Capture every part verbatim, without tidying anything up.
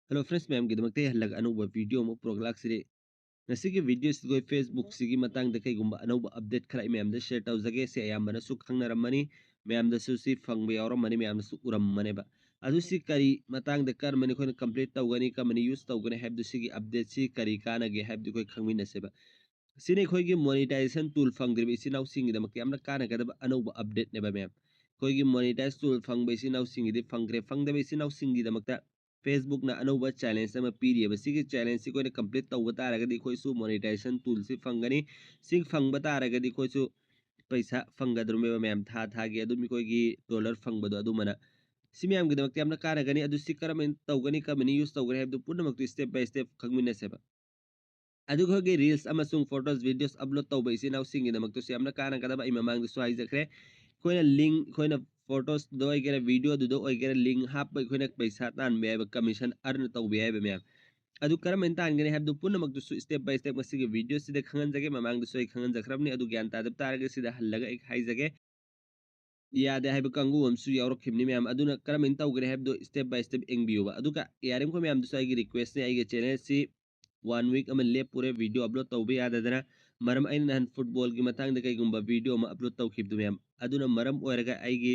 Hello friends, ꯃꯌꯥꯝꯒꯤꯗꯃꯛꯇ ꯑꯩ ꯍꯜꯂꯒ ꯑꯅꯧꯕ video ꯑꯃ ꯄꯨꯔꯛꯂꯥꯛꯆꯔꯤ꯫ ꯉꯁꯤꯒꯤ video ꯁꯤꯗ ꯑꯩꯈꯣꯏ Facebook ꯁꯤꯒꯤ ꯃꯇꯥꯡꯗ ꯀꯩꯒꯨꯝꯕ ꯑꯅꯧꯕ update ꯈꯔ ꯑꯩ ꯃꯌꯥꯝꯗ share ꯇꯧꯖꯒꯦ꯫ ꯁꯤ ꯑꯌꯥꯝꯕꯅꯁꯨ ꯈꯪꯅꯔꯝꯃꯅꯤ, ꯃꯌꯥꯝꯗꯁꯨ ꯁꯤ ꯐꯪꯕ ꯌꯥꯎꯔꯝꯃꯅꯤ, ꯃꯌꯥꯝꯅꯁꯨ ꯎꯔꯝꯃꯅꯦꯕ꯫ ꯑꯗꯨ ꯁꯤ ꯀꯔꯤ ꯃꯇꯥꯡꯗ, ꯀꯔꯝꯕꯅ ꯑꯩꯈꯣꯏꯅ complete ꯇꯧꯒꯅꯤ, ꯀꯔꯝꯕꯅ use ꯇꯧꯒꯅꯤ ꯍꯥꯏꯕꯗꯨ, ꯁꯤꯒꯤ update ꯁꯤ ꯀꯔꯤ ꯀꯥꯟꯅꯒꯦ ꯍꯥꯏꯕꯗꯨ ꯑꯩꯈꯣꯏ ꯈꯪꯃꯤꯟꯅꯁꯦꯕ꯫ ꯁꯤꯅ ꯑꯩꯈꯣꯏꯒꯤ monetization tool ꯐꯪꯗ꯭ꯔꯤꯕ ꯏꯆꯤꯟ ꯏꯅꯥꯎꯁꯤꯡꯒꯤꯗꯃꯛꯇ ꯌꯥꯝꯅ ꯀꯥꯟꯅꯒꯗꯕ ꯑꯅꯧꯕ update ꯅꯦꯕ ꯃꯌꯥꯝ꯫ ꯑꯩꯈꯣꯏꯒꯤ monetize tool ꯐꯪꯕ ꯏꯆꯤꯟ ꯏꯅꯥꯎꯁꯤꯡꯒꯤꯗꯤ ꯐꯪꯈ꯭ꯔꯦ, ꯐꯪꯗꯕ ꯏꯆꯤꯟ ꯏꯅꯥꯎꯁꯤꯡꯒꯤꯗꯃꯛꯇ Facebook ꯅ ꯑꯅꯧꯕ challenge ꯑꯃ ꯄꯤꯔꯤꯑꯕ꯫ ꯁꯤꯒꯤ challenge ꯁꯤ ꯑꯩꯈꯣꯏꯅ complete ꯇꯧꯕ ꯇꯥꯔꯒꯗꯤ ꯑꯩꯈꯣꯏꯁꯨ monetization tool ꯁꯤ ꯐꯪꯒꯅꯤ꯫ ꯁꯤ ꯐꯪꯕ ꯇꯥꯔꯒꯗꯤ ꯑꯩꯈꯣꯏꯁꯨ ꯄꯩꯁꯥ ꯐꯪꯒꯗꯧꯔꯤꯕ ꯃꯌꯥꯝ, ꯊꯥ ꯊꯥꯒꯤ ꯑꯗꯨꯝ ꯑꯩꯈꯣꯏꯒꯤ dollar ꯐꯪꯕꯗꯣ ꯑꯗꯨꯃꯅ꯫ ꯁꯤ ꯃꯌꯥꯝꯒꯤꯗꯃꯛꯇ ꯌꯥꯝꯅ ꯀꯥꯟꯅꯒꯅꯤ꯫ ꯑꯗꯨ ꯁꯤ ꯀꯔꯝꯍꯥꯏꯅ ꯇꯧꯒꯅꯤ, ꯀꯔꯝꯍꯥꯏꯅ use ꯇꯧꯒꯅꯤ ꯍꯥꯏꯕꯗꯨ ꯄꯨꯝꯅꯃꯛꯇꯨ step by step ꯈꯪꯃꯤꯟꯅꯁꯦꯕ꯫ ꯑꯗꯨꯒ ꯑꯩꯈꯣꯏꯒꯤ reels ꯑꯃꯁꯨꯡ photos, videos upload ꯇꯧꯕ ꯏꯆꯤꯟ ꯏꯅꯥꯎꯁꯤꯡꯒꯤꯗꯃꯛꯇꯁꯨ ꯌꯥꯝꯅ ꯀꯥꯟꯅꯒꯗꯕ, ꯑꯩ ꯃꯃꯥꯡꯗꯁꯨ ꯍꯥꯏꯖꯈ꯭ꯔꯦ꯫ ꯑꯩꯈꯣꯏꯅ link, ꯑꯩꯈꯣꯏꯅ photos ꯗ ꯑꯣꯏꯒꯦꯔꯥ, video ꯗꯨꯗ ꯑꯣꯏꯒꯦꯔꯥ, link ꯍꯥꯞꯄ ꯑꯩꯈꯣꯏꯅ ꯄꯩꯁꯥ ꯇꯥꯟꯕ ꯌꯥꯏꯕ, commission earn ꯇꯧꯕ ꯌꯥꯏꯕ ꯃꯌꯥꯝ꯫ ꯑꯗꯨ ꯀꯔꯝꯍꯥꯏꯅ ꯇꯥꯟꯒꯅꯤ ꯍꯥꯏꯕꯗꯨ ꯄꯨꯝꯅꯃꯛꯇꯨꯁꯨ step by step ꯉꯁꯤꯒꯤ video ꯁꯤꯗ ꯈꯪꯍꯟꯖꯒꯦ꯫ ꯃꯃꯥꯡꯗꯁꯨ ꯑꯩ ꯈꯪꯍꯟꯖꯈ꯭ꯔꯕꯅꯤ, ꯑꯗꯨ ꯒ꯭ꯌꯥꯟ ꯇꯥꯗꯕ ꯇꯥꯔꯒꯗꯤ ꯁꯤꯗ ꯍꯜꯂꯒ ꯑꯩ ꯍꯥꯏꯖꯒꯦ꯫ ꯌꯥꯗꯦ ꯍꯥꯏꯕ ꯀꯥꯡꯕꯨ ꯑꯃꯁꯨ ꯌꯥꯎꯔꯛꯈꯤꯕꯅꯤ ꯃꯌꯥꯝ꯫ ꯑꯗꯨꯅ ꯀꯔꯝꯍꯥꯏꯅ ꯇꯧꯒꯅꯤ ꯍꯥꯏꯕꯗꯨ step by step ꯌꯦꯡꯕꯤꯌꯨꯕ꯫ ꯑꯗꯨꯒ ꯌꯥꯔꯤꯃꯈꯩ ꯃꯌꯥꯝꯗꯁꯨ ꯑꯩꯒꯤ request ꯅꯤ, ꯑꯩꯒꯤ channel ꯁꯤ one week ꯑꯃ ꯂꯦꯞꯄꯨꯔꯦ video upload ꯇꯧꯕ ꯌꯥꯗꯗꯅ꯫ ꯃꯔꯝ, ꯑꯩꯅ ꯅꯍꯥꯟ football ꯒꯤ ꯃꯇꯥꯡꯗ ꯀꯩꯒꯨꯝꯕ video ꯑꯃ upload ꯇꯧꯈꯤꯕꯗꯨ ꯃꯌꯥꯝ, ꯑꯗꯨꯅ ꯃꯔꯝ ꯑꯣꯏꯔꯒ ꯑꯩꯒꯤ,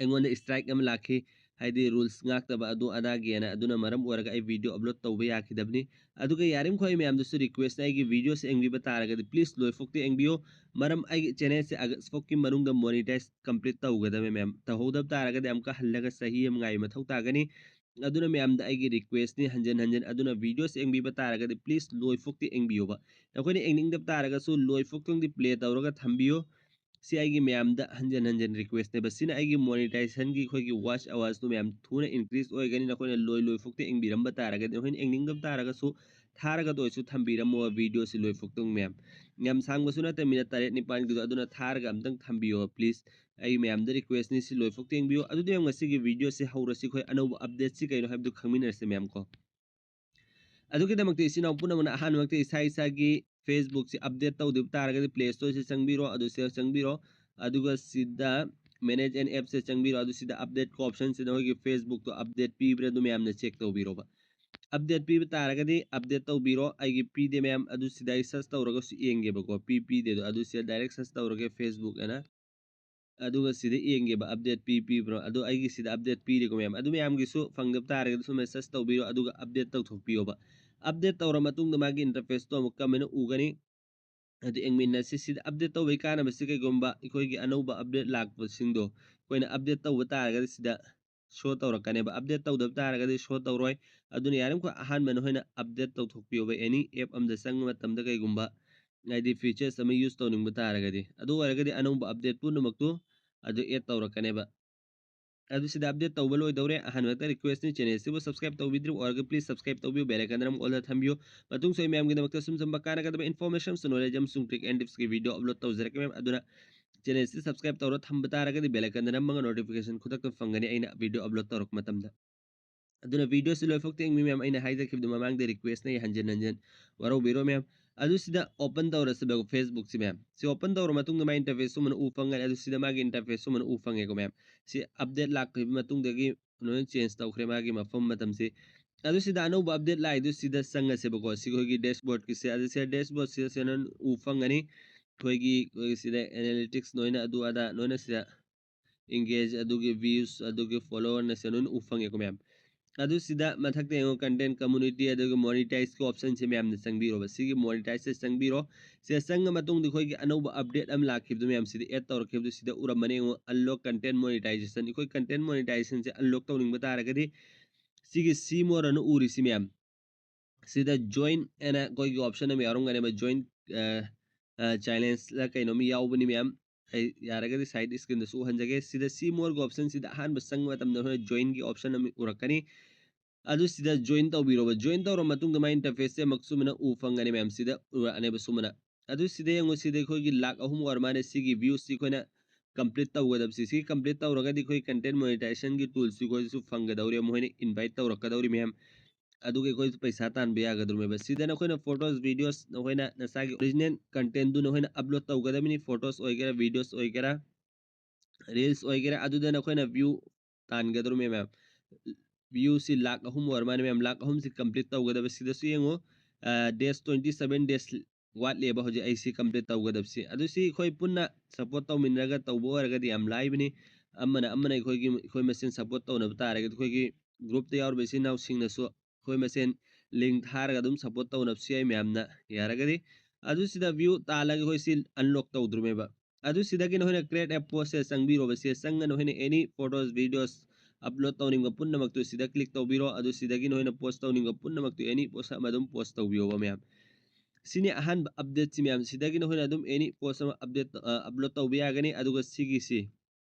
ꯑꯩꯉꯣꯟꯗ strike ꯑꯃ ꯂꯥꯛꯈꯤ, ꯍꯥꯏꯗꯤ rules ꯉꯥꯛꯇꯕ ꯑꯗꯨ ꯑꯗꯥꯒꯤꯅ꯫ ꯑꯗꯨꯅ ꯃꯔꯝ ꯑꯣꯏꯔꯒ ꯑꯩ video upload ꯇꯧꯕ ꯌꯥꯈꯤꯗꯕꯅꯤ꯫ ꯑꯗꯨꯒ ꯌꯥꯔꯤꯃꯈꯩ ꯃꯌꯥꯝꯗꯁꯨ request ꯅꯤ, ꯑꯩꯒꯤ video ꯁꯦ ꯌꯦꯡꯕꯤꯕ ꯇꯥꯔꯒꯗꯤ please ꯂꯣꯏꯐꯥꯎꯇꯤ ꯌꯦꯡꯕꯤꯌꯨ꯫ ꯃꯔꯝ, ꯑꯩꯒꯤ channel ꯁꯦ August ꯐꯥꯎꯒꯤ ꯃꯅꯨꯡꯗ monetize complete ꯇꯧꯒꯗꯕꯅꯤ ꯃꯌꯥꯝ꯫ ꯇꯧꯍꯧꯗꯕ ꯇꯥꯔꯒꯗꯤ ꯑꯃꯨꯛꯀ ꯍꯜꯂꯒ ꯆꯍꯤ ꯑꯃ ꯉꯥꯏꯕ ꯃꯊꯧ ꯇꯥꯒꯅꯤ꯫ ꯑꯗꯨꯅ ꯃꯌꯥꯝꯗ ꯑꯩꯒꯤ request ꯅꯤ ꯍꯟꯖꯤꯟ ꯍꯟꯖꯤꯟ꯫ ꯑꯗꯨꯅ video ꯁꯦ ꯌꯦꯡꯕꯤꯕ ꯇꯥꯔꯒꯗꯤ please ꯂꯣꯏꯐꯥꯎꯇꯤ ꯌꯦꯡꯕꯤꯌꯨꯕ꯫ ꯅꯈꯣꯏꯅ ꯌꯦꯡꯅꯤꯡꯗꯕ ꯇꯥꯔꯒꯁꯨ ꯂꯣꯏꯐꯥꯎꯇꯪꯗꯤ play ꯇꯧꯔꯒ ꯊꯝꯕꯤꯌꯨ꯫ ꯁꯤ ꯑꯩꯒꯤ ꯃꯌꯥꯝꯗ ꯍꯟꯖꯤꯟ ꯍꯟꯖꯤꯟ request ꯅꯦꯕ꯫ ꯁꯤꯅ ꯑꯩꯒꯤ monetization ꯒꯤ ꯑꯩꯈꯣꯏꯒꯤ watch hours ꯇꯨ ꯃꯌꯥꯝ ꯊꯨꯅ increase ꯑꯣꯏꯒꯅꯤ꯫ ꯅꯈꯣꯏꯅ ꯂꯣꯏ ꯂꯣꯏꯐꯥꯎꯇ ꯌꯦꯡꯕꯤꯔꯝꯕ ꯇꯥꯔꯒꯗꯤ, ꯅꯈꯣꯏꯅ ꯌꯦꯡꯅꯤꯡꯗꯕ ꯇꯥꯔꯒꯁꯨ ꯊꯥꯔꯒꯗ ꯑꯣꯏꯔꯁꯨ ꯊꯝꯕꯤꯔꯝꯃꯣ video ꯁꯤ ꯂꯣꯏꯐꯥꯎꯇꯪ ꯃꯌꯥꯝ꯫ ꯌꯥꯝ ꯁꯥꯡꯕꯁꯨ ꯅꯠꯇꯦ, minute ꯇꯔꯦꯠ ꯅꯤꯄꯥꯟꯒꯤꯗꯣ, ꯑꯗꯨꯅ ꯊꯥꯔꯒ ꯑꯝꯇꯪ ꯊꯝꯕꯤꯌꯣ please꯫ ꯑꯩ ꯃꯌꯥꯝꯗ request ꯅꯤ, ꯁꯤ ꯂꯣꯏꯐꯥꯎꯇ ꯌꯦꯡꯕꯤꯌꯨ꯫ ꯑꯗꯨꯗꯤ ꯃꯌꯥꯝ, ꯉꯁꯤꯒꯤ video ꯁꯤ ꯍꯧꯔꯁꯤ꯫ ꯑꯩꯈꯣꯏ ꯑꯅꯧꯕ update ꯁꯤ ꯀꯩꯅꯣ ꯍꯥꯏꯕꯗꯨ ꯈꯪꯃꯤꯟꯅꯔꯁꯤ ꯃꯌꯥꯝ ꯀꯣ꯫ ꯑꯗꯨꯒꯤꯗꯃꯛꯇ ꯏꯆꯤꯟ ꯏꯅꯥꯎ ꯄꯨꯝꯅꯃꯛꯅ ꯑꯍꯥꯟꯕꯃꯛꯇ ꯏꯁꯥ ꯏꯁꯥꯒꯤ Facebook ꯁꯤ update ꯇꯧꯗ꯭ꯔꯤꯕ ꯇꯥꯔꯒꯗꯤ Play Store ꯁꯤ ꯆꯪꯕꯤꯔꯣ, ꯑꯗꯨ ꯁꯤꯗ ꯆꯪꯕꯤꯔꯣ꯫ ꯑꯗꯨꯒ ꯁꯤꯗ Manage an appꯁꯦ ꯆꯪꯕꯤꯔꯣ꯫ ꯑꯗꯨ ꯁꯤꯗ updateꯀꯤ optionꯁꯤꯗ ꯑꯩꯈꯣꯏꯒꯤ Facebookꯇꯣ update ꯄꯤꯕ꯭ꯔꯥ ꯑꯗꯨ ꯃꯌꯥꯝꯅ check ꯇꯧꯕꯤꯔꯣꯕ꯫ Update ꯄꯤꯕ ꯇꯥꯔꯒꯗꯤ update ꯇꯧꯕꯤꯔꯣ꯫ ꯑꯩꯒꯤ ꯄꯤꯗꯦ ꯃꯌꯥꯝ꯫ ꯑꯗꯨ ꯁꯤꯗ ꯑꯩ search ꯇꯧꯔꯒꯁꯨ ꯌꯦꯡꯒꯦꯕꯀꯣ, ꯄꯤ ꯄꯤꯗꯦꯗꯣ꯫ ꯑꯗꯨ ꯁꯤꯗ direct search ꯇꯧꯔꯒꯦ Facebook ꯑꯅ꯫ ꯑꯗꯨꯒ ꯁꯤꯗ ꯌꯦꯡꯒꯦꯕ update ꯄꯤ ꯄꯤꯕ꯭ꯔꯣ꯫ ꯑꯗꯣ ꯑꯩꯒꯤ ꯁꯤꯗ update ꯄꯤꯔꯦꯀꯣ ꯃꯌꯥꯝ꯫ ꯑꯗꯨ ꯃꯌꯥꯝꯒꯤꯁꯨ ꯐꯪꯗꯕ ꯇꯥꯔꯒꯗꯤ ꯁꯨꯃꯥꯏꯅ search ꯇꯧꯕꯤꯔꯣ, ꯑꯗꯨꯒ update ꯇꯧꯊꯣꯛꯄꯤꯌꯣꯕ꯫ Update ꯇꯧꯔ ꯃꯇꯨꯡꯗ ꯃꯥꯒꯤ interfaceꯇꯣ ꯑꯃꯨꯛ ꯀꯃꯥꯏꯅ ꯎꯒꯅꯤ? ꯑꯗꯨ ꯌꯦꯡꯃꯤꯟꯅꯁꯤ꯫ ꯁꯤꯗ update ꯇꯧꯕꯒꯤ ꯀꯥꯟꯅꯕꯁꯤ ꯀꯩꯒꯨꯝꯕ ꯑꯩꯈꯣꯏꯒꯤ ꯑꯅꯧꯕ update ꯂꯥꯛꯄꯁꯤꯡꯗꯣ ꯑꯩꯈꯣꯏꯅ update ꯇꯧꯕ ꯇꯥꯔꯒꯗꯤ ꯁꯤꯗ show ꯇꯧꯔꯛꯀꯅꯦꯕ꯫ Update ꯇꯧꯗꯕ ꯇꯥꯔꯒꯗꯤ show ꯇꯧꯔꯣꯏ꯫ ꯑꯗꯨꯅ ꯌꯥꯔꯤꯃꯈꯩ ꯑꯍꯥꯟꯕ ꯅꯈꯣꯏꯅ update ꯇꯧꯊꯣꯛꯄꯤꯌꯣꯕ꯫ Any app ꯑꯃꯗ ꯆꯪꯕ ꯃꯇꯝꯗ ꯀꯩꯒꯨꯝꯕ ꯍꯥꯏꯗꯤ features ꯑꯃ use ꯇꯧꯅꯤꯡꯕ ꯇꯥꯔꯒꯗꯤ, ꯑꯗꯨ ꯑꯣꯏꯔꯒꯗꯤ ꯑꯅꯧꯕ update ꯄꯨꯝꯅꯃꯛꯇꯨ ꯑꯗꯨ add ꯇꯧꯔꯛꯀꯅꯦꯕ꯫ ꯑꯗꯨ ꯁꯤꯗ update ꯇꯧꯕ ꯂꯣꯏꯗꯧꯔꯦ꯫ ꯑꯍꯥꯟꯕꯗ requestꯅꯤ, channelꯁꯤꯕꯨ subscribe ꯇꯧꯕꯤꯗ꯭ꯔꯤꯕ ꯑꯣꯏꯔꯒ please subscribe ꯇꯧꯕꯤꯌꯨ, bell icon ꯑꯃ all ꯊꯝꯕꯤꯌꯨ꯫ ꯃꯇꯨꯡ ꯁꯣꯏ ꯃꯌꯥꯝꯒꯤꯗꯃꯛꯇ ꯁꯨꯝ ꯁꯨꯝꯕ ꯀꯥꯟꯅꯒꯗꯕ information, knowledge ꯑꯃꯁꯨꯡ trick and tipsꯀꯤ video upload ꯇꯧꯖꯔꯛꯀꯦ ꯃꯌꯥꯝ꯫ ꯑꯗꯨꯅ channelꯁꯤ subscribe ꯇꯧꯔ ꯊꯝꯕ ꯇꯥꯔꯒꯗꯤ bell iconꯗ ꯅꯝꯃꯒ notification ꯈꯨꯗꯛꯇ ꯐꯪꯒꯅꯤ ꯑꯩꯅ video upload ꯇꯧꯔꯛꯄ ꯃꯇꯝꯗ꯫ ꯑꯗꯨꯅ videoꯁꯤ ꯂꯣꯏꯐꯥꯎ ꯌꯦꯡꯕꯤꯌꯨ ꯃꯌꯥꯝ꯫ ꯑꯩꯅ ꯍꯥꯏꯖꯈꯤꯕꯗꯨ ꯃꯃꯥꯡꯗ requestꯅ, ꯑꯩ ꯍꯟꯖꯤꯟ ꯍꯟꯖꯤꯟ ꯋꯥꯔꯧꯕꯤꯔꯣ ꯃꯌꯥꯝ꯫ ꯑꯗꯨ ꯁꯤꯗ open ꯇꯧꯔꯁꯤꯕ Facebookꯁꯤ ꯃꯌꯥꯝ꯫ ꯁꯤ open ꯇꯧꯔ ꯃꯇꯨꯡꯗ ꯃꯥꯒꯤ interface ꯁꯨꯃꯥꯏꯅ ꯎ ꯐꯪꯒꯅꯤ꯫ ꯑꯗꯨ ꯁꯤꯗ ꯃꯥꯒꯤ interface ꯁꯨꯃꯥꯏꯅ ꯎ ꯐꯪꯉꯦꯀꯣ ꯃꯌꯥꯝ꯫ ꯁꯤ update ꯂꯥꯛꯈꯤꯕ ꯃꯇꯨꯡꯗꯒꯤ ꯂꯣꯏꯅ change ꯇꯧꯈ꯭ꯔꯦ ꯃꯥꯒꯤ ꯃꯐꯝ ꯃꯇꯝꯁꯤ꯫ ꯑꯗꯨ ꯁꯤꯗ ꯑꯅꯧꯕ update ꯂꯥꯛꯏꯗꯨ ꯁꯤꯗ ꯆꯪꯉꯁꯦꯕꯀꯣ꯫ ꯁꯤ ꯑꯩꯈꯣꯏꯒꯤ dashboardꯀꯤꯁꯦ, ꯑꯗꯨ ꯁꯤꯗ dashboardꯁꯤꯗ ꯁꯤꯗ ꯎ ꯐꯪꯒꯅꯤ꯫ ꯑꯩꯈꯣꯏꯒꯤ, ꯑꯩꯈꯣꯏꯒꯤ ꯁꯤꯗ analytics ꯂꯣꯏꯅ ꯑꯗꯨ ꯑꯗꯥ ꯂꯣꯏꯅ ꯁꯤꯗ engage, ꯑꯗꯨꯒꯤ views, ꯑꯗꯨꯒꯤ followerꯅ ꯁꯤꯗ ꯂꯣꯏꯅ ꯎ ꯐꯪꯉꯦꯀꯣ ꯃꯌꯥꯝ꯫ ꯑꯗꯨ ꯁꯤꯗ ꯃꯊꯛꯇ ꯌꯦꯡꯉꯣ, content, community, ꯑꯗꯨꯒ monetizeꯀꯤ optionꯁꯦ ꯃꯌꯥꯝꯅ ꯆꯪꯕꯤꯔꯣꯕ꯫ ꯁꯤꯒꯤ monetizeꯁꯦ ꯆꯪꯕꯤꯔꯣ꯫ ꯁꯤꯗ ꯆꯪꯉ ꯃꯇꯨꯡꯗ ꯑꯩꯈꯣꯏꯒꯤ ꯑꯅꯧꯕ update ꯑꯃ ꯂꯥꯛꯈꯤꯕꯗꯨ ꯃꯌꯥꯝ ꯁꯤꯗ add ꯇꯧꯔꯛꯈꯤꯕꯗꯨ ꯁꯤꯗ ꯎꯔꯝꯃꯅꯤ ꯌꯦꯡꯉꯣ, unlock content monetization꯫ ꯑꯩꯈꯣꯏ content monetizationꯁꯦ unlock ꯇꯧꯅꯤꯡꯕ ꯇꯥꯔꯒꯗꯤ ꯁꯤꯒꯤ see more ꯑꯅ ꯎꯔꯤꯁꯤ ꯃꯌꯥꯝ, ꯁꯤꯗ join ꯑꯅ ꯑꯩꯈꯣꯏꯒꯤ option ꯑꯃ ꯌꯥꯎꯔꯝꯒꯅꯦꯕ, join, ꯑ, ꯑ, challengeꯂ ꯀꯩꯅꯣꯝ ꯌꯥꯎꯕꯅꯤ ꯃꯌꯥꯝ꯫ ꯑꯩ ꯌꯥꯔꯒꯗꯤ side screenꯗꯁꯨ ꯎꯍꯟꯖꯒꯦ꯫ ꯁꯤꯗ see moreꯒꯤ optionꯁꯤꯗ ꯑꯍꯥꯟꯕ ꯆꯪꯕ ꯃꯇꯝꯗ ꯑꯩꯈꯣꯏꯅ joinꯒꯤ option ꯑꯃ ꯎꯔꯛꯀꯅꯤ꯫ ꯑꯗꯨ ꯁꯤꯗ join ꯇꯧꯕꯤꯔꯣꯕ꯫ Join ꯇꯧꯔ ꯃꯇꯨꯡꯗ ꯃꯥꯏ interfaceꯁꯦ ꯑꯃꯨꯛ ꯁꯨꯃꯥꯏꯅ ꯎ ꯐꯪꯒꯅꯤ ꯃꯌꯥꯝ꯫ ꯁꯤꯗ ꯎꯔꯛꯑꯅꯦꯕ ꯁꯨꯃꯥꯏꯅ꯫ ꯑꯗꯨ ꯁꯤꯗ ꯌꯦꯡꯉꯨ, ꯁꯤꯗ ꯑꯩꯈꯣꯏꯒꯤ ꯂꯥꯛ ꯑꯍꯨꯝ ꯑꯣꯏꯔ ꯃꯥꯜꯂꯦ꯫ ꯁꯤꯒꯤ viewꯁꯤ ꯑꯩꯈꯣꯏꯅ complete ꯇꯧꯒꯗꯕꯁꯤ꯫ ꯁꯤ complete ꯇꯧꯔꯒꯗꯤ ꯑꯩꯈꯣꯏ content monetizationꯒꯤ toolꯁꯤ ꯑꯩꯈꯣꯏꯁꯨ ꯐꯪꯒꯗꯧꯔꯤ, ꯃꯈꯣꯏꯅ invite ꯇꯧꯔꯛꯀꯗꯧꯔꯤ ꯃꯌꯥꯝ꯫ ꯑꯗꯨꯒ ꯑꯩꯈꯣꯏꯁꯨ ꯄꯩꯁꯥ ꯇꯥꯟꯕ ꯌꯥꯒꯗꯧꯔꯤꯃꯦꯕ꯫ ꯁꯤꯗ ꯅꯈꯣꯏꯅ photos, videos, ꯅꯈꯣꯏꯅ ꯅꯁꯥꯒꯤ original contentꯗꯨ ꯅꯈꯣꯏꯅ upload ꯇꯧꯒꯗꯕꯅꯤ꯫ Photos ꯑꯣꯏꯒꯦꯔꯥ, videos ꯑꯣꯏꯒꯦꯔꯥ, ꯔꯤꯜꯁ ꯑꯣꯏꯒꯦꯔꯥ, ꯑꯗꯨꯗ ꯅꯈꯣꯏꯅ ꯚ꯭ꯌꯨ ꯇꯥꯟꯒꯗꯧꯔꯤꯕ ꯃꯌꯥꯝ, ꯚ꯭ꯌꯨꯁꯤ ꯂꯥꯛ ꯑꯍꯨꯝ ꯑꯣꯏꯔ ꯃꯥꯜꯂꯦ ꯃꯌꯥꯝ, ꯂꯥꯛ ꯑꯍꯨꯝꯁꯤ ꯀꯝꯄ꯭ꯂꯤꯠ ꯇꯧꯒꯗꯕ꯫ ꯁꯤꯗꯁꯨ ꯌꯦꯡꯉꯨ, ꯗꯦꯖ ꯇ꯭ꯋꯦꯟꯇꯤ ꯁꯕꯦꯟ ꯗꯦꯖ ꯋꯥꯠꯂꯤꯕ ꯍꯧꯖꯤꯛ ꯑꯩꯁꯤ ꯀꯝꯄ꯭ꯂꯤꯠ ꯇꯧꯒꯗꯕꯁꯤ꯫ ꯑꯗꯨ ꯁꯤ ꯑꯩꯈꯣꯏ ꯄꯨꯟꯅ ꯁꯞꯄꯣꯔꯠ ꯇꯧꯃꯤꯟꯅꯔꯒ ꯇꯧꯕ ꯑꯣꯏꯔꯒꯗꯤ ꯌꯥꯝ ꯂꯥꯏꯕꯅꯤ꯫ ꯑꯃꯅ ꯑꯃꯅ ꯑꯩꯈꯣꯏꯒꯤ, ꯑꯩꯈꯣꯏ ꯃꯁꯦꯟ ꯁꯞꯄꯣꯔꯠ ꯇꯧꯅꯕ ꯇꯥꯔꯒꯗꯤ, ꯑꯩꯈꯣꯏꯒꯤ ꯒ꯭ꯔꯨꯞꯇ ꯌꯥꯎꯔꯤꯕ ꯏꯆꯤꯟ ꯏꯅꯥꯎꯁꯤꯡꯅꯁꯨ ꯑꯩꯈꯣꯏ ꯃꯁꯦꯟ ꯂꯤꯡ ꯊꯥꯔꯒ ꯑꯗꯨꯝ ꯁꯞꯄꯣꯔꯠ ꯇꯧꯅꯕꯁꯨ ꯌꯥꯏ ꯃꯌꯥꯝꯅ, ꯌꯥꯔꯒꯗꯤ꯫ ꯑꯗꯨ ꯁꯤꯗ ꯚ꯭ꯌꯨ ꯇꯥꯜꯂꯒ ꯑꯩꯈꯣꯏ ꯁꯤ ꯑꯟꯂꯣꯛ ꯇꯧꯗ꯭ꯔꯤꯃꯦꯕ꯫ ꯑꯗꯨ ꯁꯤꯗꯒꯤ ꯅꯈꯣꯏꯅ ꯀ꯭ꯔꯤꯌꯦꯠ ꯑꯦ ꯄꯣꯁꯁꯦ ꯆꯪꯕꯤꯔꯣꯕ꯫ ꯁꯤꯗ ꯆꯪꯉ ꯅꯈꯣꯏꯅ ꯑꯦꯅꯤ ꯐꯣꯇꯣꯁ, ꯚꯤꯗꯤꯑꯣꯁ ꯑꯞꯂꯣꯗ ꯇꯧꯅꯤꯡꯕ ꯄꯨꯝꯅꯃꯛꯇꯨ ꯁꯤꯗ ꯀ꯭ꯂꯤꯛ ꯇꯧꯕꯤꯔꯣ꯫ ꯑꯗꯨ ꯁꯤꯗꯒꯤ ꯅꯈꯣꯏꯅ ꯄꯣꯁ ꯇꯧꯅꯤꯡꯕ ꯄꯨꯝꯅꯃꯛꯇꯨ ꯑꯦꯅꯤ ꯄꯣꯁ ꯑꯃ ꯑꯗꯨꯝ ꯄꯣꯁ ꯇꯧꯕꯤꯌꯣꯕ ꯃꯌꯥꯝ꯫ ꯁꯤꯅꯤ ꯑꯍꯥꯟꯕ ꯑꯞꯗꯦꯠꯁꯤ ꯃꯌꯥꯝ꯫ ꯁꯤꯗꯒꯤ ꯅꯈꯣꯏꯅ ꯑꯗꯨꯝ ꯑꯦꯅꯤ ꯄꯣꯁ ꯑꯃ ꯑꯞꯗꯦꯠ, ꯑ, ꯑꯞꯂꯣꯗ ꯇꯧꯕ ꯌꯥꯒꯅꯤ꯫ ꯑꯗꯨꯒ ꯁꯤꯒꯤꯁꯤ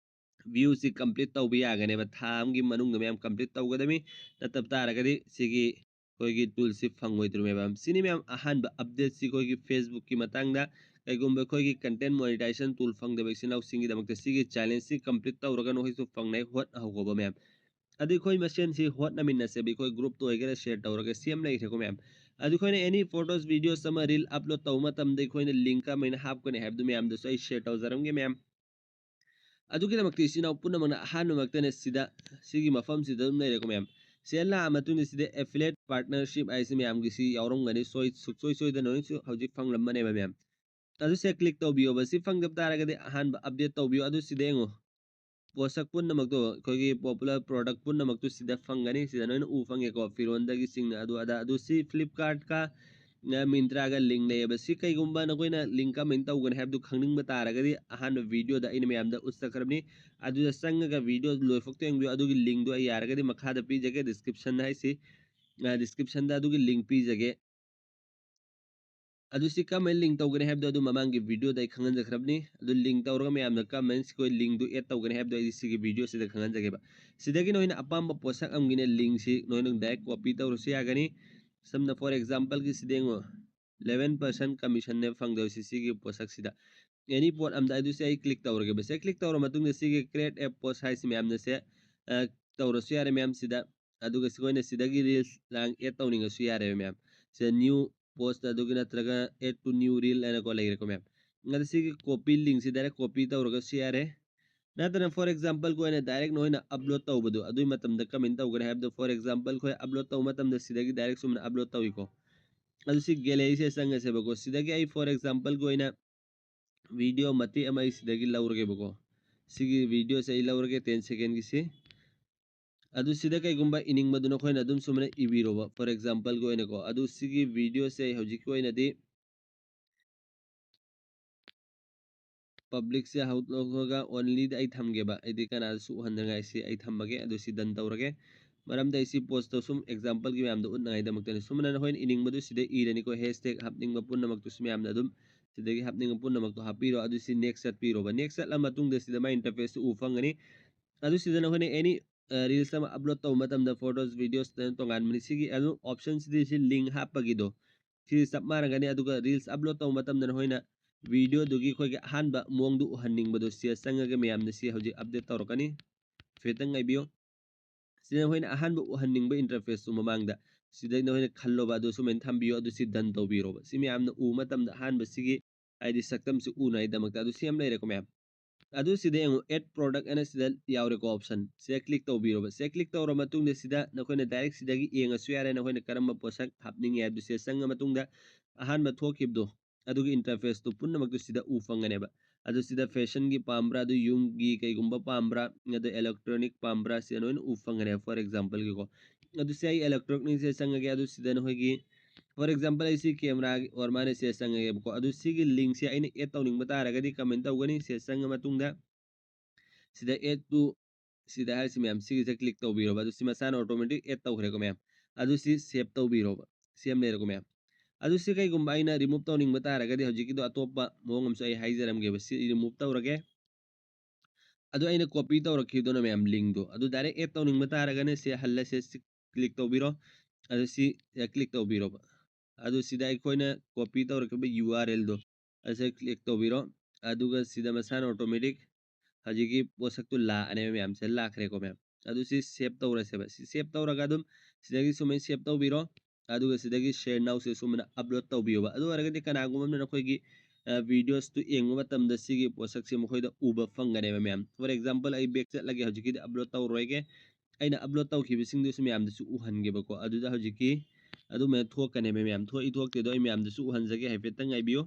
ꯚ꯭ꯌꯨꯁꯤ ꯀꯝꯄ꯭ꯂꯤꯠ ꯇꯧꯕ ꯌꯥꯒꯅꯦꯕ꯫ ꯊꯥ ꯑꯃꯒꯤ ꯃꯅꯨꯡꯗ ꯃꯌꯥꯝ ꯀꯝꯄ꯭ꯂꯤꯠ ꯇꯧꯒꯗꯕꯅꯤ꯫ ꯅꯠꯇꯕ ꯇꯥꯔꯒꯗꯤ ꯁꯤꯒꯤ ꯑꯩꯈꯣꯏꯒꯤ ꯇꯨꯜꯁꯤ ꯐꯪꯉꯣꯏꯗ꯭ꯔꯤꯃꯦꯕ꯫ ꯁꯤꯅꯤ ꯃꯌꯥꯝ ꯑꯍꯥꯟꯕ ꯑꯞꯗꯦꯠꯁꯤ ꯑꯩꯈꯣꯏꯒꯤ ꯐꯦꯁꯕꯨꯛꯀꯤ ꯃꯇꯥꯡꯗ꯫ ꯀꯩꯒꯨꯝꯕ ꯑꯩꯈꯣꯏꯒꯤ ꯀꯟꯇꯦꯟ ꯃꯣꯅꯤꯇꯥꯏꯖꯦꯁꯟ ꯇꯨꯜ ꯐꯪꯗꯕ ꯏꯆꯤꯟ ꯏꯅꯥꯎꯁꯤꯡꯒꯤꯗꯃꯛꯇ ꯁꯤꯒꯤ ꯆꯦꯂꯦꯟꯖꯁꯤ ꯀꯝꯄ꯭ꯂꯤꯠ ꯇꯧꯔꯒ ꯅꯈꯣꯏꯁꯨ ꯐꯪꯅꯩ ꯍꯣꯠꯅꯍꯧꯕ ꯃꯌꯥꯝ꯫ ꯑꯗꯨ ꯑꯩꯈꯣꯏ ꯃꯁꯦꯟꯁꯤ ꯍꯣꯠꯅꯃꯤꯟꯅꯁꯦꯕ꯫ ꯑꯩꯈꯣꯏ ꯒ꯭ꯔꯨꯞꯇ ꯑꯣꯏꯒꯦꯔꯥ ꯁꯤꯌꯔ ꯇꯧꯔꯒ ꯁꯤ ꯑꯃ ꯂꯩꯈ꯭ꯔꯦꯀꯣ ꯃꯌꯥꯝ꯫ ꯑꯗꯨ ꯑꯩꯈꯣꯏꯅ ꯑꯦꯅꯤ ꯐꯣꯇꯣꯁ, ꯚꯤꯗꯤꯑꯣꯁ ꯑꯃ ꯔꯤꯜ ꯑꯞꯂꯣꯗ ꯇꯧꯕ ꯃꯇꯝꯗ ꯑꯩꯈꯣꯏꯅ ꯂꯤꯡ ꯀꯃꯥꯏꯅ ꯍꯥꯞꯀꯅꯤ ꯍꯥꯏꯕꯗꯨ ꯃꯌꯥꯝꯗꯁꯨ ꯑꯩ ꯁꯤꯌꯔ ꯇꯧꯖꯔꯝꯒꯦ ꯃꯌꯥꯝ꯫ ꯑꯗꯨꯒꯤꯗꯃꯛꯇ ꯏꯆꯤꯟ ꯏꯅꯥꯎ ꯄꯨꯝꯅꯃꯛꯅ ꯑꯍꯥꯟꯕꯃꯛꯇꯅꯦ ꯁꯤꯗ, ꯁꯤꯒꯤ ꯃꯐꯝꯁꯤꯗ ꯑꯗꯨꯝ ꯂꯩꯔꯦꯀꯣ ꯃꯌꯥꯝ꯫ ꯁꯤꯗ ꯂꯥꯛꯑ ꯃꯇꯨꯡꯗ ꯁꯤꯗ ꯑꯦꯐꯤꯂꯦꯠ ꯄꯥꯔꯠꯅꯔꯁꯤꯞ ꯍꯥꯏꯁꯤ ꯃꯌꯥꯝꯒꯤ ꯁꯤ ꯌꯥꯎꯔꯝꯒꯅꯤ꯫ ꯁꯣꯏ-, ꯁꯨꯡꯁꯣꯏ ꯁꯣꯏꯗꯅ ꯅꯣꯏꯁꯨ ꯍꯧꯖꯤꯛ ꯐꯪꯂꯝꯃꯅꯦꯕ ꯃꯌꯥꯝ꯫ ꯑꯗꯨ ꯁꯦ ꯀ꯭ꯂꯤꯛ ꯇꯧꯕꯤꯌꯣꯕ꯫ ꯁꯤ ꯐꯪꯗꯕ ꯇꯥꯔꯒꯗꯤ ꯑꯍꯥꯟꯕ ꯑꯞꯗꯦꯠ ꯇꯧꯕꯤꯌꯣ꯫ ꯑꯗꯨ ꯁꯤꯗ ꯌꯦꯡꯉꯣ, ꯄꯣꯠꯁꯛ ꯄꯨꯝꯅꯃꯛꯇꯣ, ꯑꯩꯈꯣꯏꯒꯤ ꯄꯣꯄꯨꯂꯔ ꯄ꯭ꯔꯣꯗꯛ ꯄꯨꯝꯅꯃꯛꯇꯨ ꯁꯤꯗ ꯐꯪꯒꯅꯤ꯫ ꯁꯤꯗ ꯅꯣꯏꯅ ꯎ ꯐꯪꯉꯦꯀꯣ, ꯐꯤꯔꯣꯟꯗꯒꯤ ꯆꯤꯡꯅ ꯑꯗꯨ ꯑꯗꯥ꯫ ꯑꯗꯨ ꯁꯤ ꯐ꯭ꯂꯤꯞꯀꯥꯔꯠꯀ, ꯑ, ꯃꯤꯟꯇ꯭ꯔꯥꯒ ꯂꯤꯡ ꯂꯩꯌꯦꯕ꯫ ꯁꯤ ꯀꯩꯒꯨꯝꯕ ꯅꯈꯣꯏꯅ ꯂꯤꯡ ꯀꯃꯥꯏꯅ ꯇꯧꯒꯅꯤ ꯍꯥꯏꯕꯗꯨ ꯈꯪꯅꯤꯡꯕ ꯇꯥꯔꯒꯗꯤ ꯑꯍꯥꯟꯕ ꯚꯤꯗꯤꯑꯣꯗ ꯑꯩꯅ ꯃꯌꯥꯝꯗ ꯎꯠꯆꯈ꯭ꯔꯕꯅꯤ꯫ ꯑꯗꯨꯗ ꯆꯪꯉꯒ ꯚꯤꯗꯤꯑꯣ ꯂꯣꯏꯐꯥꯎꯇ ꯌꯦꯡꯕꯤꯌꯨ꯫ ꯑꯗꯨꯒꯤ ꯂꯤꯡꯗꯣ ꯑꯩ ꯌꯥꯔꯒꯗꯤ ꯃꯈꯥꯗ ꯄꯤꯖꯒꯦ, ꯗꯤꯁꯀ꯭ꯔꯤꯞꯁꯟ ꯍꯥꯏꯁꯤ, ꯑ, ꯗꯤꯁꯀ꯭ꯔꯤꯞꯁꯟꯗ ꯑꯗꯨꯒꯤ ꯂꯤꯡ ꯄꯤꯖꯒꯦ꯫ ꯑꯗꯨ ꯁꯤ ꯀꯃꯥꯏꯅ ꯂꯤꯡ ꯇꯧꯒꯅꯤ ꯍꯥꯏꯕꯗꯣ ꯑꯗꯨ ꯃꯃꯥꯡꯒꯤ ꯚꯤꯗꯤꯑꯣꯗ ꯑꯩ ꯈꯪꯍꯟꯖꯈ꯭ꯔꯕꯅꯤ꯫ ꯑꯗꯨ ꯂꯤꯡ ꯇꯧꯔꯒ ꯃꯌꯥꯝꯅ ꯀꯃꯥꯏꯅ ꯑꯩꯈꯣꯏ ꯂꯤꯡꯗꯨ ꯑꯦꯗ ꯇꯧꯒꯅꯤ ꯍꯥꯏꯕꯗꯣ ꯑꯩ ꯁꯤꯒꯤ ꯚꯤꯗꯤꯑꯣꯁꯤꯗ ꯈꯪꯍꯟꯖꯒꯦꯕ꯫ ꯁꯤꯗꯒꯤ ꯅꯣꯏꯅ ꯑꯄꯥꯝꯕ ꯄꯣꯠꯁꯛ ꯑꯃꯒꯤꯅꯦ ꯂꯤꯡꯁꯤ ꯅꯣꯏꯅ ꯗꯥꯏꯔꯦꯛ ꯀꯣꯄꯤ ꯇꯧꯔꯁꯨ ꯌꯥꯒꯅꯤ꯫ ꯁꯝꯅ ꯐꯣꯔ ꯑꯦꯛꯖꯥꯝꯄꯜꯒꯤ ꯁꯤꯗ ꯌꯦꯡꯉꯣ, ꯏꯂꯦꯚꯦꯟ ꯄꯥꯔꯁꯦꯟ ꯀꯃꯤꯁꯟꯅꯦ ꯐꯪꯗꯣꯏꯁꯤ ꯁꯤꯒꯤ ꯄꯣꯠꯁꯛꯁꯤꯗ꯫ ꯑꯦꯅꯤ ꯄꯣꯠ ꯑꯝꯗ ꯑꯗꯨꯁꯦ ꯑꯩ ꯀ꯭ꯂꯤꯛ ꯇꯧꯔꯒꯦꯕ꯫ ꯁꯦ ꯀ꯭ꯂꯤꯛ ꯇꯧꯔ ꯃꯇꯨꯡꯗ ꯁꯤꯒꯤ ꯀ꯭ꯔꯤꯌꯦꯠ ꯑꯦ ꯄꯣꯁ ꯍꯥꯏꯁꯤ ꯃꯌꯥꯝꯅ ꯁꯦ, ꯑ, ꯇꯧꯔꯁꯨ ꯌꯥꯔꯦ ꯃꯌꯥꯝ ꯁꯤꯗ꯫ ꯑꯗꯨꯒ ꯑꯩꯈꯣꯏꯅ ꯁꯤꯗꯒꯤ ꯔꯤꯜꯁ ꯂꯥꯡ ꯑꯦꯗ ꯇꯧꯅꯤꯡꯉꯁꯨ ꯌꯥꯔꯦꯕ ꯃꯌꯥꯝ꯫ ꯁꯤꯗ ꯅ꯭ꯌꯨ ꯄꯣꯁ ꯑꯗꯨꯒ ꯅꯠꯇ꯭ꯔꯒ ꯑꯦꯗ ꯇꯨ ꯅ꯭ꯌꯨ ꯔꯤꯜ ꯍꯥꯏꯅꯀꯣ ꯂꯩꯈ꯭ꯔꯦꯀꯣ ꯃꯌꯥꯝ꯫ ꯑꯗ ꯁꯤꯒꯤ ꯀꯣꯄꯤ ꯂꯤꯡꯁꯤ ꯗꯥꯏꯔꯦꯛ ꯀꯣꯄꯤ ꯇꯧꯔꯒꯁꯨ ꯌꯥꯔꯦ꯫ ꯅꯠꯇ꯭ꯔꯒꯅ for example ꯑꯩꯈꯣꯏꯅ direct ꯅꯈꯣꯏꯅ upload ꯇꯧꯕꯗꯣ ꯑꯗꯨꯒꯤ ꯃꯇꯝꯗ ꯀꯃꯥꯏꯅ ꯇꯧꯒꯅꯤ ꯍꯥꯏꯕꯗꯣ, for example ꯑꯩꯈꯣꯏ upload ꯇꯧꯕ ꯃꯇꯝꯗ ꯁꯤꯗꯒꯤ direct ꯁꯨꯃꯥꯏꯅ upload ꯇꯧꯏꯀꯣ꯫ ꯑꯗꯨ ꯁꯤ gallery ꯁꯦ ꯆꯪꯉꯁꯦꯕꯀꯣ꯫ ꯁꯤꯗꯒꯤ ꯑꯩ for example ꯑꯣꯏꯅ video ꯃꯇꯦꯛ ꯑꯃ ꯑꯩ ꯁꯤꯗꯒꯤ ꯂꯧꯔꯒꯦꯕꯀꯣ꯫ ꯁꯤꯒꯤ video ꯁꯦ ꯑꯩ ꯂꯧꯔꯒꯦ ten second ꯒꯤꯁꯤ꯫ ꯑꯗꯨ ꯁꯤꯗ ꯀꯩꯒꯨꯝꯕ ꯏꯅꯤꯡꯕꯗꯨ ꯅꯈꯣꯏꯅ ꯑꯗꯨꯝ ꯁꯨꯃꯥꯏꯅ ꯏꯕꯤꯔꯣꯕ, for example ꯒꯤ ꯑꯣꯏꯅꯀꯣ꯫ ꯑꯗꯨ ꯁꯤꯒꯤ video ꯁꯦ ꯑꯩ ꯍꯧꯖꯤꯛꯀꯤ ꯑꯣꯏꯅꯗꯤ public ꯁꯦ ꯍꯧꯗꯣꯛꯑꯒ only ꯗ ꯑꯩ ꯊꯝꯒꯦꯕ, ꯑꯩꯗꯤ ꯀꯅꯥꯗꯁꯨ ꯎꯍꯟꯗꯅꯉꯥꯏ ꯁꯤ ꯑꯩ ꯊꯝꯃꯒꯦ꯫ ꯑꯗꯨ ꯁꯤ done ꯇꯧꯔꯒꯦ꯫ ꯃꯔꯝꯗꯤ ꯑꯩ ꯁꯤ post ꯇꯣ ꯁꯨꯝ example ꯒꯤ ꯃꯌꯥꯝꯗꯣ ꯎꯠꯅꯉꯥꯏꯗꯃꯛꯇꯅꯤ꯫ ꯁꯨꯃꯥꯏꯅ ꯅꯈꯣꯏꯅ ꯏꯅꯤꯡꯕꯗꯨ ꯁꯤꯗ ꯏꯔꯅꯤꯀꯣ, hashtag ꯍꯥꯞꯅꯤꯡꯕ ꯄꯨꯝꯅꯃꯛꯇꯨꯁꯨ ꯃꯌꯥꯝꯅ ꯑꯗꯨꯝ ꯁꯤꯗꯒꯤ ꯍꯥꯞꯅꯤꯡꯕ ꯄꯨꯝꯅꯃꯛꯇꯣ ꯍꯥꯞꯄꯤꯔꯣ꯫ ꯑꯗꯨ ꯁꯤ next ꯆꯠꯄꯤꯔꯣꯕ꯫ Next ꯆꯠꯂ ꯃꯇꯨꯡꯗ ꯁꯤꯗ ꯃꯥꯏ interface ꯇꯨ ꯎ ꯐꯪꯒꯅꯤ꯫ ꯑꯗꯨ ꯁꯤꯗ ꯅꯈꯣꯏꯅ any reels ꯑꯃ upload ꯇꯧꯕ ꯃꯇꯝꯗ, photos, videos ꯇꯣꯉꯥꯟꯕꯅꯤ꯫ ꯁꯤꯒꯤ ꯑꯗꯨꯝ option ꯁꯤꯗꯤ ꯁꯤ link ꯍꯥꯞꯄꯒꯤꯗꯣ ꯁꯤ ꯆꯞ ꯃꯥꯟꯅꯒꯅꯤ꯫ ꯑꯗꯨꯒ reels upload ꯇꯧꯕ ꯃꯇꯝꯗ ꯅꯈꯣꯏꯅ video ꯗꯨꯒꯤ ꯑꯩꯈꯣꯏꯒꯤ ꯑꯍꯥꯟꯕ ꯃꯑꯣꯡꯗꯨ ꯎꯍꯟꯅꯤꯡꯕꯗꯣ ꯁꯤꯗ ꯆꯪꯉꯒ ꯃꯌꯥꯝꯅ ꯁꯤ ꯍꯧꯖꯤꯛ update ꯇꯧꯔꯛꯀꯅꯤ꯫ ꯍꯥꯏꯐꯦꯠꯇꯪ ꯉꯥꯏꯕꯤꯌꯨ꯫ ꯁꯤꯗ ꯅꯈꯣꯏꯅ ꯑꯍꯥꯟꯕ ꯎꯍꯟꯅꯤꯡꯕ interface ꯇꯨ ꯃꯃꯥꯡꯗ ꯁꯤꯗ ꯅꯈꯣꯏꯅ ꯈꯜꯂꯣꯕ, ꯑꯗꯨ ꯁꯨꯃꯥꯏꯅ ꯊꯝꯕꯤꯌꯣ, ꯑꯗꯨ ꯁꯤ done ꯇꯧꯕꯤꯔꯣꯕ꯫ ꯁꯤ ꯃꯌꯥꯝꯅ ꯎꯕ ꯃꯇꯝꯗ ꯑꯍꯥꯟꯕ ꯁꯤꯒꯤ ꯍꯥꯏꯗꯤ ꯁꯛꯇꯝꯁꯤ ꯎꯅꯉꯥꯏꯗꯃꯛꯇ꯫ ꯑꯗꯨ ꯁꯤ ꯑꯃ ꯂꯩꯔꯦꯀꯣ ꯃꯌꯥꯝ꯫ ꯑꯗꯨ ꯁꯤꯗ ꯌꯦꯡꯉꯨ, add product ꯑꯅ ꯁꯤꯗ ꯌꯥꯎꯔꯦꯀꯣ option꯫ ꯁꯤꯗ click ꯇꯧꯕꯤꯔꯣꯕ꯫ ꯁꯤꯗ click ꯇꯧꯔ ꯃꯇꯨꯡꯗ ꯁꯤꯗ ꯅꯈꯣꯏꯅ direct ꯁꯤꯗꯒꯤ ꯌꯦꯡꯉꯁꯨ ꯌꯥꯔꯦ, ꯅꯈꯣꯏꯅ ꯀꯔꯝꯕ ꯄꯣꯠꯁꯛ ꯍꯥꯞꯅꯤꯡꯉꯦ ꯍꯥꯏꯕꯗꯨ ꯁꯤꯗ ꯆꯪꯉ ꯃꯇꯨꯡꯗ ꯑꯍꯥꯟꯕ ꯊꯣꯛꯈꯤꯕꯗꯣ ꯑꯗꯨꯒꯤ interface ꯇꯨ ꯄꯨꯝꯅꯃꯛꯇꯨ ꯁꯤꯗ ꯎ ꯐꯪꯒꯅꯦꯕ꯫ ꯑꯗꯨ ꯁꯤꯗ fashion ꯒꯤ ꯄꯥꯝꯕ꯭ꯔꯥ, ꯑꯗꯨ ꯌꯨꯝꯒꯤ ꯀꯩꯒꯨꯝꯕ ꯄꯥꯝꯕ꯭ꯔꯥ, ꯑꯗꯨ electronic ꯄꯥꯝꯕ꯭ꯔꯥ, ꯁꯤꯗ ꯅꯈꯣꯏꯅ ꯎ ꯐꯪꯒꯅꯦꯕ꯫ For example ꯒꯤꯀꯣ, ꯑꯗꯨ ꯁꯤ ꯑꯩ electronic ꯁꯦ ꯆꯪꯉꯒꯦ꯫ ꯑꯗꯨ ꯁꯤꯗ ꯅꯈꯣꯏꯒꯤ for example ꯑꯩ ꯁꯤ camera ꯑꯣꯏꯔ ꯃꯥꯅ ꯁꯤꯗ ꯆꯪꯉꯒꯦꯕꯀꯣ꯫ ꯑꯗꯨ ꯁꯤꯒꯤ link ꯁꯦ ꯑꯩꯅ add ꯇꯧꯅꯤꯡꯕ ꯇꯥꯔꯒꯗꯤ ꯀꯃꯥꯏꯅ ꯇꯧꯒꯅꯤ? ꯁꯤꯗ ꯆꯪꯉ ꯃꯇꯨꯡꯗ ꯁꯤꯗ add to ꯁꯤꯗ ꯍꯥꯏꯔꯤꯁꯤ ꯃꯌꯥꯝ ꯁꯤꯒꯤꯁꯦ click ꯇꯧꯕꯤꯔꯣꯕ꯫ ꯑꯗꯨ ꯁꯤ ꯃꯁꯥꯅ automatic add ꯇꯧꯈ꯭ꯔꯦꯀꯣ ꯃꯌꯥꯝ꯫ ꯑꯗꯨ ꯁꯤ save ꯇꯧꯕꯤꯔꯣꯕ꯫ ꯁꯤ ꯑꯃ ꯂꯩꯔꯦꯀꯣ ꯃꯌꯥꯝ꯫ ꯑꯗꯨ ꯁꯤ ꯀꯩꯒꯨꯝꯕ ꯑꯩꯅ remove ꯇꯧꯅꯤꯡꯕ ꯇꯥꯔꯒꯗꯤ ꯍꯧꯖꯤꯛꯀꯤꯗꯣ ꯑꯇꯣꯞꯄ ꯃꯑꯣꯡ ꯑꯃꯁꯨ ꯑꯩ ꯍꯥꯏꯖꯔꯝꯒꯦꯕ꯫ ꯁꯤ remove ꯇꯧꯔꯒꯦ꯫ ꯑꯗꯨ ꯑꯩꯅ copy ꯇꯧꯔꯛꯈꯤꯕꯗꯨꯅ ꯃꯌꯥꯝ link ꯗꯣ꯫ ꯑꯗꯨ direct add ꯇꯧꯅꯤꯡꯕ ꯇꯥꯔꯒꯅ ꯁꯤ ꯍꯜꯂꯁꯦ, ꯁꯤ click ꯇꯧꯕꯤꯔꯣ꯫ ꯑꯗꯨ ꯁꯤ click ꯇꯧꯕꯤꯔꯣꯕ꯫ ꯑꯗꯨ ꯁꯤꯗ ꯑꯩꯈꯣꯏꯅ copy ꯇꯧꯔꯛꯈꯤꯕ URL ꯗꯣ ꯑꯁꯤꯗ click ꯇꯧꯕꯤꯔꯣ꯫ ꯑꯗꯨꯒ ꯁꯤꯗ ꯃꯁꯥꯅ automatic ꯍꯧꯖꯤꯛꯀꯤ ꯄꯣꯠꯁꯛꯇꯨ ꯂꯥꯛꯑꯅꯦꯕ ꯃꯌꯥꯝ꯫ ꯁꯤꯗ ꯂꯥꯛꯈ꯭ꯔꯦꯀꯣ ꯃꯌꯥꯝ꯫ ꯑꯗꯨ ꯁꯤ save ꯇꯧꯔꯁꯦꯕ꯫ ꯁꯤ save ꯇꯧꯔꯒ ꯑꯗꯨꯝ ꯁꯤꯗꯒꯤ ꯁꯨꯃꯥꯏꯅ save ꯇꯧꯕꯤꯔꯣ꯫ ꯑꯗꯨꯒ ꯁꯤꯗꯒꯤ share now ꯁꯦ ꯁꯨꯃꯥꯏꯅ upload ꯇꯧꯕꯤꯌꯣꯕ꯫ ꯑꯗꯨ ꯑꯣꯏꯔꯒꯗꯤ ꯀꯅꯥꯒꯨꯝꯕ ꯑꯃꯅ ꯅꯈꯣꯏꯒꯤ ꯚꯤꯗꯤꯑꯣꯁꯇꯨ ꯌꯦꯡꯕ ꯃꯇꯝꯗ ꯁꯤꯒꯤ ꯄꯣꯠꯁꯛꯁꯦ ꯃꯈꯣꯏꯗ ꯎꯕ ꯐꯪꯒꯅꯦꯕ ꯃꯌꯥꯝ꯫ For example, ꯑꯩ ꯕꯦꯛ ꯆꯠꯂꯒꯦ, ꯍꯧꯖꯤꯛꯀꯤꯗꯤ ꯑꯞꯂꯣꯗ ꯇꯧꯔꯣꯏꯒꯦ꯫ ꯑꯩꯅ ꯑꯞꯂꯣꯗ ꯇꯧꯈꯤꯕꯁꯤꯡꯗꯨꯁꯨ ꯃꯌꯥꯝꯗꯁꯨ ꯎꯍꯟꯒꯦꯕꯀꯣ꯫ ꯑꯗꯨꯗ ꯍꯧꯖꯤꯛꯀꯤ ꯑꯗꯨꯃꯥꯏꯅ ꯊꯣꯛꯀꯅꯦꯕ ꯃꯌꯥꯝ꯫ ꯊꯣꯛꯏ ꯊꯣꯛꯇꯦꯗꯣ ꯑꯩ ꯃꯌꯥꯝꯗꯁꯨ ꯎꯍꯟꯖꯒꯦ, ꯍꯥꯏꯐꯦꯠꯇꯪ ꯉꯥꯏꯕꯤꯌꯨ꯫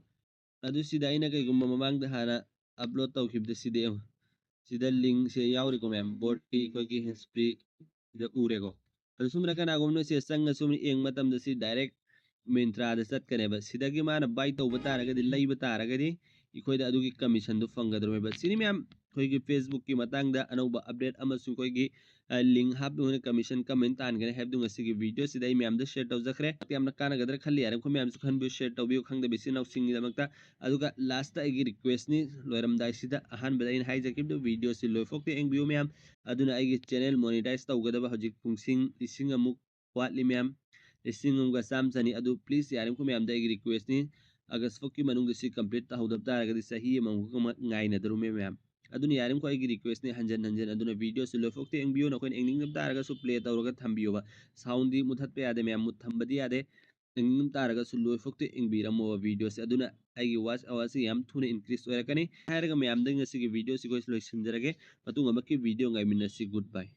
ꯑꯗꯨ ꯁꯤꯗ ꯑꯩꯅ ꯀꯩꯒꯨꯝꯕ ꯃꯃꯥꯡꯗ ꯍꯥꯟꯅ ꯑꯞꯂꯣꯗ ꯇꯧꯈꯤꯕꯗ ꯁꯤꯗ ꯌꯦꯡꯉꯨ꯫ ꯁꯤꯗ ꯂꯤꯡꯁꯦ ꯌꯥꯎꯔꯤꯀꯣ ꯃꯌꯥꯝ, ꯕꯣꯠꯀꯤ ꯑꯩꯈꯣꯏꯒꯤ ꯍꯦꯟꯁ ꯐ꯭ꯔꯤ ꯁꯤꯗ ꯎꯔꯦꯀꯣ꯫ ꯑꯗꯨ ꯁꯨꯝꯅ ꯀꯅꯥꯒꯨꯝꯕꯅ ꯁꯤꯗ ꯆꯪꯉ ꯁꯨꯝ ꯌꯦꯡꯕ ꯃꯇꯝꯗ ꯁꯤ ꯗꯥꯏꯔꯦꯛ ꯃꯤꯟꯇ꯭ꯔꯥꯗ ꯆꯠꯀꯅꯦꯕ꯫ ꯁꯤꯗꯒꯤ ꯃꯥꯅ ꯕꯥꯏ ꯇꯧꯕ ꯇꯥꯔꯒꯗꯤ, ꯂꯩꯕ ꯇꯥꯔꯒꯗꯤ ꯑꯩꯈꯣꯏꯗ ꯑꯗꯨꯒꯤ ꯀꯃꯤꯁꯟꯗꯨ ꯐꯪꯒꯗꯧꯔꯤꯕ꯫ ꯁꯤꯅꯤ ꯃꯌꯥꯝ ꯑꯩꯈꯣꯏꯒꯤ ꯐꯦꯁꯕꯨꯛꯀꯤ ꯃꯇꯥꯡꯗ ꯑꯅꯧꯕ ꯑꯞꯗꯦꯠ ꯑꯃꯁꯨꯡ ꯑꯩꯈꯣꯏꯒꯤ ꯂꯤꯡ ꯍꯥꯞꯇꯨꯅ ꯀꯃꯤꯁꯟ ꯀꯃꯥꯏꯅ ꯇꯥꯟꯒꯅꯤ ꯍꯥꯏꯕꯗꯨ ꯉꯁꯤꯒꯤ ꯚꯤꯗꯤꯑꯣꯁꯤꯗ ꯑꯩ ꯃꯌꯥꯝꯗ ꯁꯤꯌꯔ ꯇꯧꯖꯈ꯭ꯔꯦ꯫ ꯌꯥꯝꯅ ꯀꯥꯟꯅꯒꯗ꯭ꯔꯥ ꯈꯜꯂꯤ꯫ ꯌꯥꯔꯤꯃꯈꯩ ꯃꯌꯥꯝꯁꯨ ꯈꯟꯕꯤꯌꯨ, ꯁꯤꯌꯔ ꯇꯧꯕꯤꯌꯨ ꯈꯪꯗꯕ ꯏꯆꯤꯟ ꯏꯅꯥꯎꯁꯤꯡꯒꯤꯗꯃꯛꯇ꯫ ꯑꯗꯨꯒ ꯂꯥꯁꯇ ꯑꯩꯒꯤ ꯔꯤꯀ꯭ꯋꯦꯁꯅꯤ, ꯂꯣꯏꯔꯝꯗꯥꯏꯁꯤꯗ ꯑꯍꯥꯟꯕꯗ ꯑꯩꯅ ꯍꯥꯏꯖꯈꯤꯕꯗꯨ, ꯚꯤꯗꯤꯑꯣꯁꯤ ꯂꯣꯏꯐꯥꯎꯇ ꯌꯦꯡꯕꯤꯌꯨ ꯃꯌꯥꯝ꯫ ꯑꯗꯨꯅ ꯑꯩꯒꯤ ꯆꯦꯅꯦꯜ ꯃꯣꯅꯤꯇꯥꯏꯁ ꯇꯧꯒꯗꯕ ꯍꯧꯖꯤꯛ ꯄꯨꯡꯁꯤꯡ ꯂꯤꯁꯤꯡ ꯑꯃꯨꯛ ꯋꯥꯠꯂꯤ ꯃꯌꯥꯝ, ꯂꯤꯁꯤꯡ ꯑꯃꯒ ꯆꯥꯝꯃ ꯆꯅꯤ꯫ ꯑꯗꯨ ꯄ꯭ꯂꯤꯁ ꯌꯥꯔꯤꯃꯈꯩ ꯃꯌꯥꯝꯗ ꯑꯩꯒꯤ ꯔꯤꯀ꯭ꯋꯦꯁꯅꯤ, ꯑꯥꯒꯁ ꯐꯥꯎꯀꯤ ꯃꯅꯨꯡꯗ ꯁꯤ ꯀꯝꯄ꯭ꯂꯤꯠ ꯇꯧꯍꯧꯗꯕ ꯇꯥꯔꯒꯗꯤ ꯆꯍꯤ ꯑꯃꯃꯨꯛ ꯑꯃ ꯉꯥꯏꯅꯗꯧꯔꯤꯃꯤ ꯃꯌꯥꯝ꯫ ꯑꯗꯨꯅ ꯌꯥꯔꯤꯃꯈꯩ ꯑꯩꯒꯤ ꯔꯤꯀ꯭ꯋꯦꯁꯅꯤ, ꯍꯟꯖꯟ ꯍꯟꯖꯟ꯫ ꯑꯗꯨꯅ ꯚꯤꯗꯤꯑꯣꯁꯤ ꯂꯣꯏꯐꯥꯎꯇ ꯌꯦꯡꯕꯤꯌꯨ꯫ ꯅꯈꯣꯏꯅ ꯌꯦꯡꯅꯤꯡꯗꯕ ꯇꯥꯔꯒꯁꯨ ꯄ꯭ꯂꯦ ꯇꯧꯔꯒ ꯊꯝꯕꯤꯌꯣꯕ꯫ ꯁꯥꯎꯟꯗꯤ ꯃꯨꯊꯠꯄ ꯌꯥꯗꯦ ꯃꯌꯥꯝ, ꯃꯨꯠ ꯊꯝꯕꯗꯤ ꯌꯥꯗꯦ꯫ ꯌꯦꯡꯅꯤꯡꯗꯕ ꯇꯥꯔꯒꯁꯨ ꯂꯣꯏꯐꯥꯎꯇ ꯌꯦꯡꯕꯤꯔꯝꯃꯣꯕ ꯚꯤꯗꯤꯑꯣꯁꯦ꯫ ꯑꯗꯨꯅ ꯑꯩꯒꯤ ꯋꯥꯆ ꯑꯋꯥꯔꯁꯤ ꯌꯥꯝ ꯊꯨꯅ ꯏꯟꯀ꯭ꯔꯤꯁ ꯑꯣꯏꯔꯛꯀꯅꯤ꯫ ꯍꯥꯏꯔꯒ ꯃꯌꯥꯝꯗ ꯉꯁꯤꯒꯤ ꯚꯤꯗꯤꯑꯣꯁꯤ ꯑꯩꯈꯣꯏ ꯂꯣꯏꯁꯤꯟꯖꯔꯒꯦ꯫ ꯃꯇꯨꯡ ꯑꯃꯨꯛꯀꯤ ꯚꯤꯗꯤꯑꯣ ꯉꯥꯏꯃꯤꯟꯅꯁꯤ꯫ Goodbye꯫